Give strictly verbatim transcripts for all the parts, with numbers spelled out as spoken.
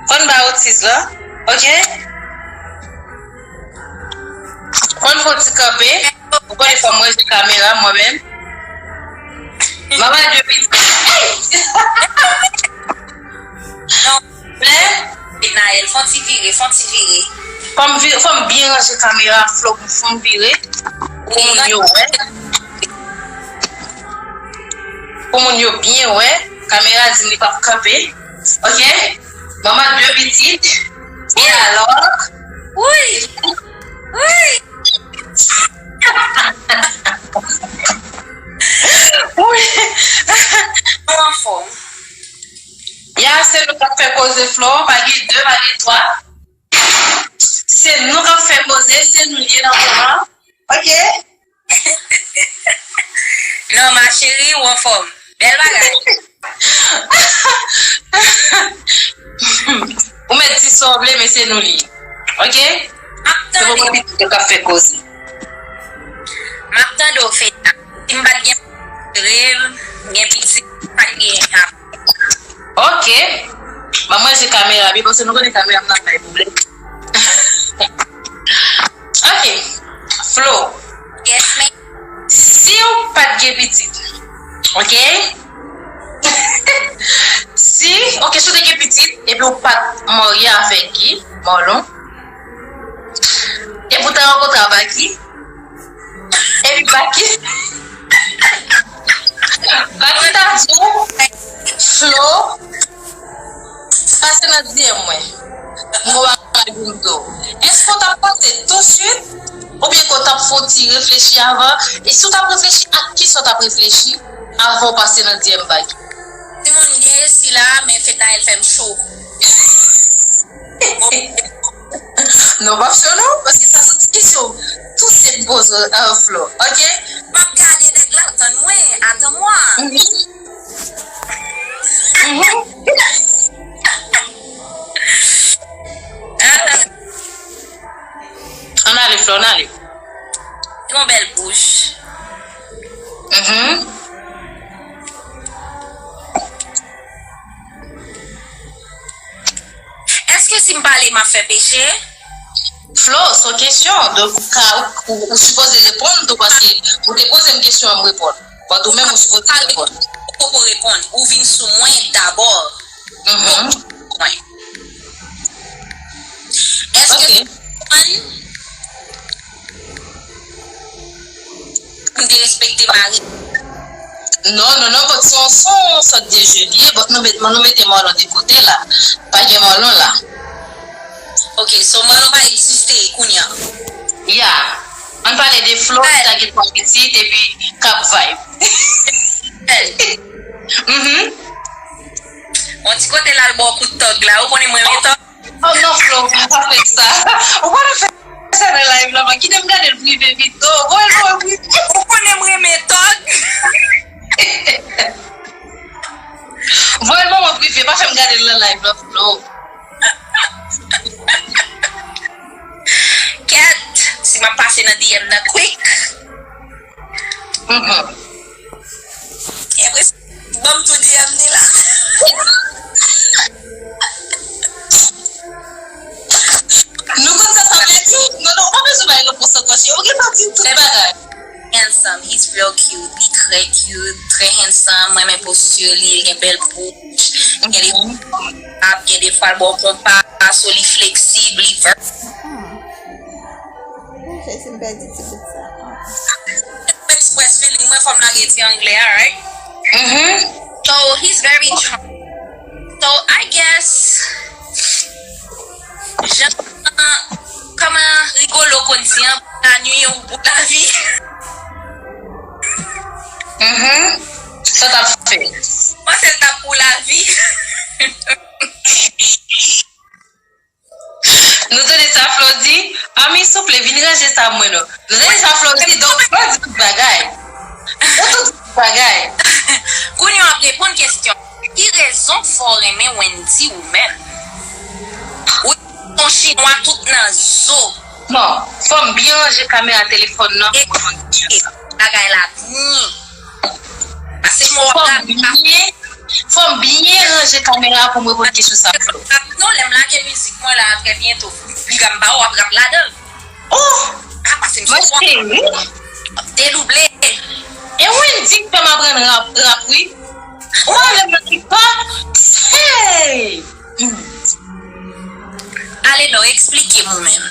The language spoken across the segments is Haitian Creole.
Fò n ba otis la. Ok? Fò n fè yon ti kanpe. Ou konnen fò m ranje kamera mwen menm. Manman de pitit. Men, Naël, fò n ti vire, fò n ti vire. Fò m vire, fò m byen ranje kamera Flo pou fò m vire. Pou moun yo wè. Pou moun yo byen wè. Kamera di m li p ap kanpe. Ok? Manman de pitit. E alò? Wi! Wi! Wi! Nou anfòm. Ya, se nou k ap fè koze Flo, pa gen de, pa gen twa. Se nou k ap fè koze, se nou l ye nan moman. Ok? Non, ma chérie, ou anfòm. Bèl bagay. Ou mèt di sa w vle, men se nou li ye. Ok? Se pou mwen pitit yo k ap fè koze. M ap tande w, Feda. Si m pa t gen jere l, gen pitit, pa t gen ap. Ok. Ban mwen je kamera, byen, paske nou konnen kamera m nan bay pwoblèm. Ok. Flo. Yes, ma'am. Si w pa t gen pitit, ok? Si, ok, si w te gen pitit, epi w pa t marye avèk Guy, Marlon, epi w ta rankontre a Baky, epi Baky, Baky ta di w, Flo, pase nan D M mwen. M gon bagay pou m di w. Èske w t ap pase tousuit? Oubyen ke w t ap fè yon ti reflechi avan? E si w t ap reflechi, ak kisa w t ap reflechi avan w pase nan D M Baky? Timoun, gen esi la, men Fednaelle fè m cho. Non, p ap cho non, paske sa se ti kesyon tou senp poze, euh, Flo, ok? M ap gade nèg la, tann mwen, attends-moi. Mhm. Mhm. Ah. Ann ale, Flo, ann ale. Li gon bèl bouch. Mhm. Èske si m pale, m ap fè peche? Flo, se yon kesyon. Donk, ou ka, ou, ou sipoze reponn tou, paske ou te poze m kesyon an, m reponn. But ou menm, ou sipoze reponn. Ou poko reponn. Ou vin sou mwen dabò. Mhm. Mwen. Èske Ok. m te respekte mari? Non, non, non, but se yon, se yon sòt de je li ye, but nou met, nou mete Marlon de kote la. Pa gen Marlon la. Ok, so Marlon pa egziste kounye a. Ya. Ann pale de Flo ki ta gen twa pitit epi k ap vibe. Mhm. Yon ti kote l al ba w kout tòg la, ou konnen mwen renmen tòg. Oh non, Flo, pa fè sa. Ou pa fè sa nan live la, man. Kite m gade l prive pito. Voye l ban mwen prive. Ou konnen m renmen tòg. Voye l ban mwen prive, pa fè m gade l nan live la, Flo. Kèt, si m ap pase nan D M nan quick. Mhm. Epi, ban m tou D M ni la. Nou konn sa sa vle di? Non, non, ou pa bezwen bay repons ankò, cheri. Ou gentan di tout bagay. Handsome, he's real cute. Li trè cute, trè handsome. Mwen renmen postir li, li gen bèl bouch. Gen de, ap gen de fwa l ba w konpa, so li fleksib, li ver- Jezi, m pèdi ti bout sa. Express feeling mwen, fò m lage ti anglè a, right? Mhm. So, he's very charming. So, I guess, jan, kòman Rigolo konn di an, pou lannuit ou pou lavi. Mhm. Sa t ap fè? Mwen se l t ap pou lavi. Nou tande sa Flo di? Ami, souple, vin ranje sa mwen non. Nou tande sa Flo di? Donk, Flo di tout bagay. Ou tout di tout bagay. Kounye a w ap reponn kesyon. Ki rezon k fè w renmen Wendy ou menm? Ou yon chinwa tout nan zo. Non, fò m byen ranje kamera telefòn nan pou mwen konn kesyon sa. Bagay la byen. Pase mo Fò m byen Fò m byen ranje kamera pou m reponn kesyon sa a. Non, lè m lage mizik mwen la, trè byento, piga m ba w ap rap ladan l. Oh! A pase m sou cheri. Dedouble. E Wendy k fè m aprann rap, rap wi. Ou pa lè m nan TikTok? Hey! Ale non, eksplike m ou menm.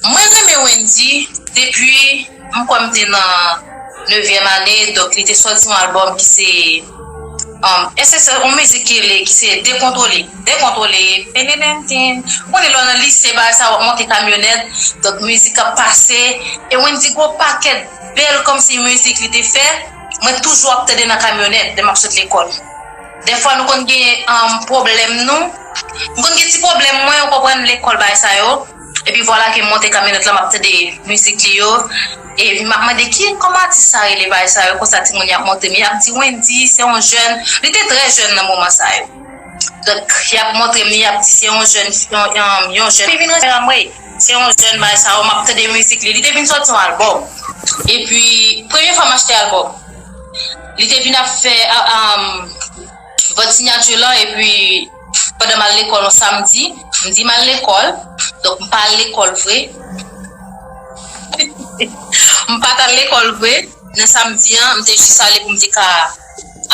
Mwen renmen Wendy depi m kwè m te nan nevyèm ane, donk li te sòti yon albòm ki se um, e se se yon mizik ki rele ki se Dekontwole. Dekontwole, penenenten. Ou konnen lè w nan lise bagay sa w ap monte kamyonèt, donk mizik ap pase, e Wendy gwo pakèt bèl kòmsi mizik li te fè, mwen toujou ap tande nan kamyonèt lè m ap sot lekòl. Dèfwa nou konn gen um, pwoblèm nou. M konn gen ti pwoblèm mwen, ou konprann, lekòl bagay sa yo. Epi vwala ke m monte kamyonèt la, m ap tande mizik li yo. Epi m ap mande ki kòman atis sa rele bagay sa yo. Konsa timoun y ap montre m, y ap di Wendy, se yon jèn. Li te trè jèn nan moman sa yo. Donk, y ap montre m, y ap di se yon jèn, yon, yon, yon jèn. Epi vin rete anmwe. Se yon jèn bagay sa yo, m ap tande mizik li. Li te vin sòti yon albòm. Epi, premye fwa m achte albòm. Li te vin ap fè a- um, vòt siyati lan, epi pandan m al lekòl yon samdi, m di m al lekòl, donk m pa al lekòl vre. M pa t al lekòl vre, nan samdi an, m te jis ale pou m te ka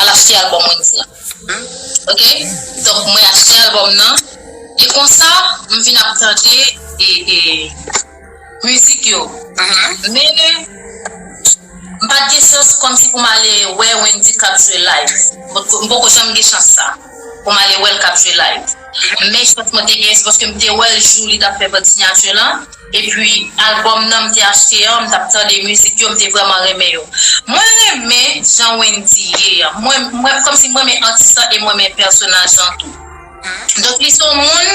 al achte albòm Wendy an. Oke? Donk, mwen achte albòm nan, e konsa, m vin ap tande e, e, mizik yo. Men, m pa t gen chans kòmsi pou m ale wè Wendy k ap jwe live. M poko, m poko janm gen chans sa, pou m ale wè l k ap jwe live. Men chans mwen te gen, se paske m te wè l jou li t ap fè vòt siyati lan. Epi, albòm nan, m te achte an, m t ap tande mizik yo, m te vrèman renmen yo. Mwen renmen jan Wendy ye an. Mwen, mwen, kòmsi mwen renmen atis lan e mwen renmen pèsonaj lan tou. Donk, li se yon moun,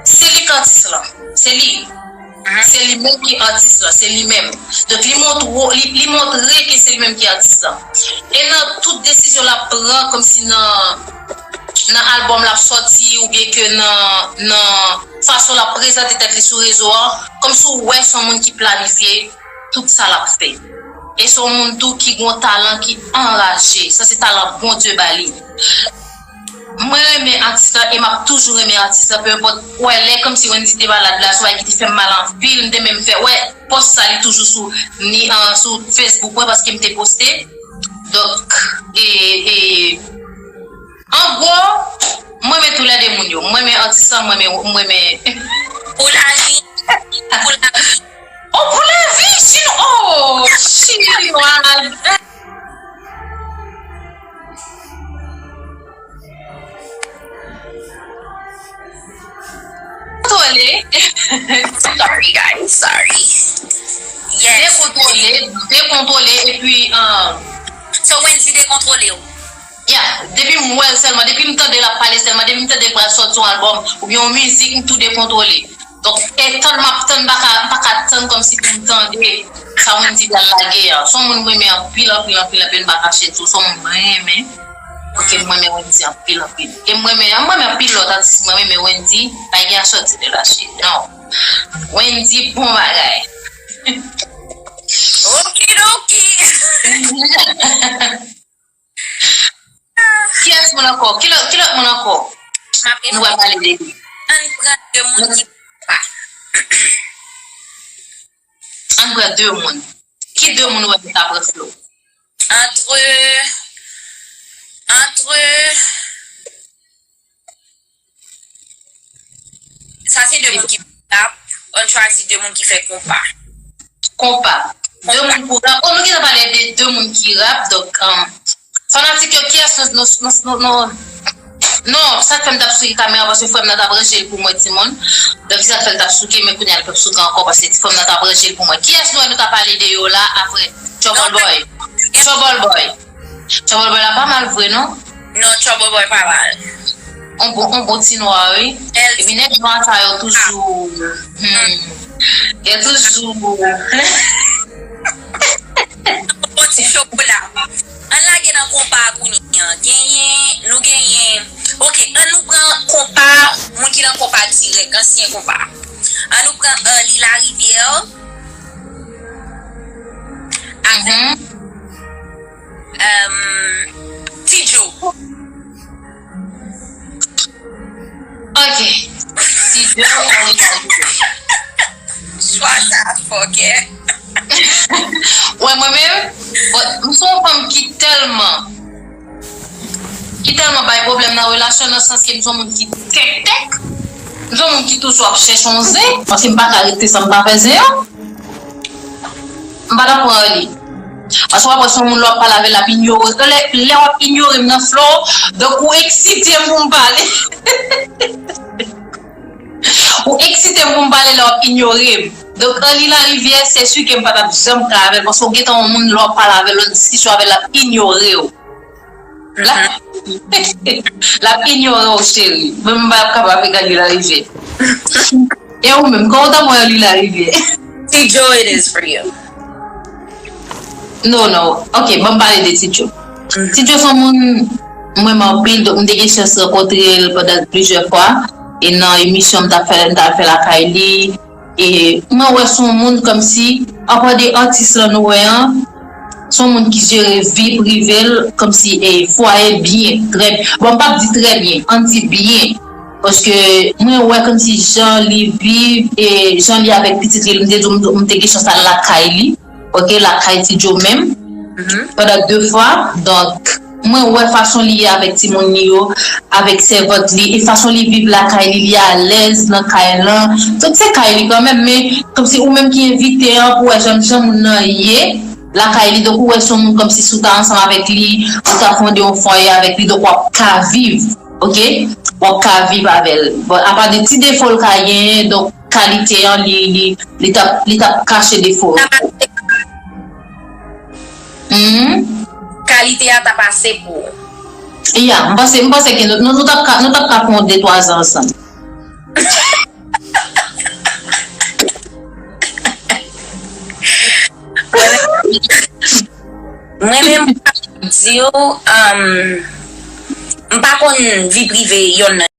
se li k atis lan. Se li. Se li menm ki atis lan, se li menm. Donk, li montre, li, li montre ke se li menm ki atis lan. E nan tout desizyon l ap pran, kòmsi nan, nan albòm l ap sòti, oubyen ke nan, nan fason l ap prezante tèt li sou rezo an, kòmsi w wè se yon moun ki planifye tout sa l ap fè. E se yon moun tou ki gen yon talan ki anraje. Sa se talan Bondye ba li. Mwen renmen atis la e m ap toujou renmen atis la, pe enpòt. Wè, lè kòmsi Wendy te malad la, se yon bagay ki te fè m mal anpil, m te menm fè, wè, pòs sa li toujou sou, ni, an, sou Facebook mwen, paske m te poste. Donk, e, e, an gwo, mwen renmen toulède moun yo. Mwen renmen atis la, mwen renmen, mwen renmen. Pou lavi, pou lavi. Oh, pou lavi, Chino-, oh, Chinoise. Kontwole. Sorry, guys, sorry. Yes. Dekontwole, dekontwole, epi, um, so Wendy dekontwole w? Yeah, depi m wè l sèlman, depi m tande l ap pale sèlman, depi m tande l pral sòti yon albòm, oubyen yon mizik, m tou dekontwole. Donk, e tann m ap tann, m pa ka, m pa ka tann kòmsi pou m tande sa Wendy pral lage a. Se yon moun mwen renmen anpil, anpil, anpil, anpil, m pa kache tou. Se yon moun mwen renmen. Ok, mwen renmen Wendy anpil, anpil. E mwen renmen, mwen renmen anpil lòt atis, mwen renmen Wendy, pa gen a sòti de la cheri. Non. Wendy, bon bagay. Okidoki. Kiyès moun ankò? Ki lòt, ki lòt moun ankò? M ap nou pral pale de li. Ann pran de moun ki pa. Ann pran de moun. Ki de moun ou wè ki ta pran Flo? Antre, antre, sa se de moun ki rap, ann chwazi de moun ki fè konpa. Konpa. De moun pou rap. Oh, nou gentan pale de de moun ki rap, donk, um, fanatik yo, kiyès nou, nou, nou, nou, nou, non, sa k fè m t ap sou kamera, paske frè m nan t ap ranje l pou mwen, timoun. Donk, se sa k fè l t ap souke, men kounye a l p ap souke ankò, paske ti frè m nan t ap ranje l pou mwen. Kiyès nou wè nou ka pale de yo la, apre? Trouble Boy. Trouble Boy. Trouble Boy la pa mal vre, non? Non, Trouble Boy pa mal. On bon, on bon ti nwa, wi. Epi nèg nwa sa yo toujou, hmm, yo toujou. Bon ti chokola. Ann lage nan konpa a kounye a. Genyen, nou genyen. Ok, ann nou pran konpa, moun ki nan konpa dirèk, ansyen konpa. Ann nou pran Arly Larivière. Avèk, um, Ti Joe. Ok. Ti Joe, Annie Marie. Chwa sa fòkè. Wè, mwen menm, bon, m se yon fanm ki tèlman, ki tèlman bay pwoblèm nan relasyon, nan sans ke m se yon moun ki tèktèk. M se yon moun ki toujou ap chèche yon zen, paske m pa ka rete san m pa fè zen an. M pa t ap pran li. Paske w ap wè se yon moun lè w ap pale avè l, l ap inyore. Lè, lè w ap inyore m nan flow, donk ou eksite m pou m pale. Ou eksite m pou m pale lè w ap inyore m. Donk, Annie Larivière, se si ke m pa t ap janm ka avè l, paske w gentan yon moun lè w ap pale avè l, lè w diskisyon avè l, l ap inyore w. L ap, l ap inyore w, cheri. Mwen, m pa t ap kapab avèk Annie Larivière. E ou menm, kòman w t ap wè Annie Larivière? Ti Joe, it is for you. No, no. Ok, ban m pale de Ti Joe. Ti Joe se yon moun mwen renmen anpil, donk m te gen chans rankontre l pandan plizyè fwa. E nan emisyon m t ap fè, m t al fè lakay li. E mwen wè se yon moun kòmsi, anpè de atis lan nou wè an, se yon moun ki jere vi prive l, kòmsi e fwaye byen, trè, bon, m p ap di trè byen, ann di byen. Paske mwen wè kòmsi jan li viv e jan li avèk pitit li, m te di w, m te gen chans al lakay li. Ok, lakay Ti Joe menm. Pandan de fwa, donk, mwen wè fason li ye avèk timoun li yo, avèk sèvant li, e fason li viv lakay li, li alèz nan kay lan. Tout se kay li kanmenm, men kòmsi ou menm ki envite an pou wè jan, jan moun nan ye lakay li, donk ou wè se yon moun kòmsi si w ta ansanm avèk li, ou ta fonde yon fwaye avèk li, donk w ap ka viv, ok? W ap ka viv avè l. Bon, apa de ti defo l ka genyen, donk kalite an, li, li, li t ap, li t ap kache defo yo pou ou. Hmm? Kalite a t ap ase pou ou. Ya, m panse, m panse ke nou, nou, nou t ap ka, nou t ap ka fè yon de twa zan ansanm. Mwen menm, m p ap di w, um, m pa konn vi prive yonn nan.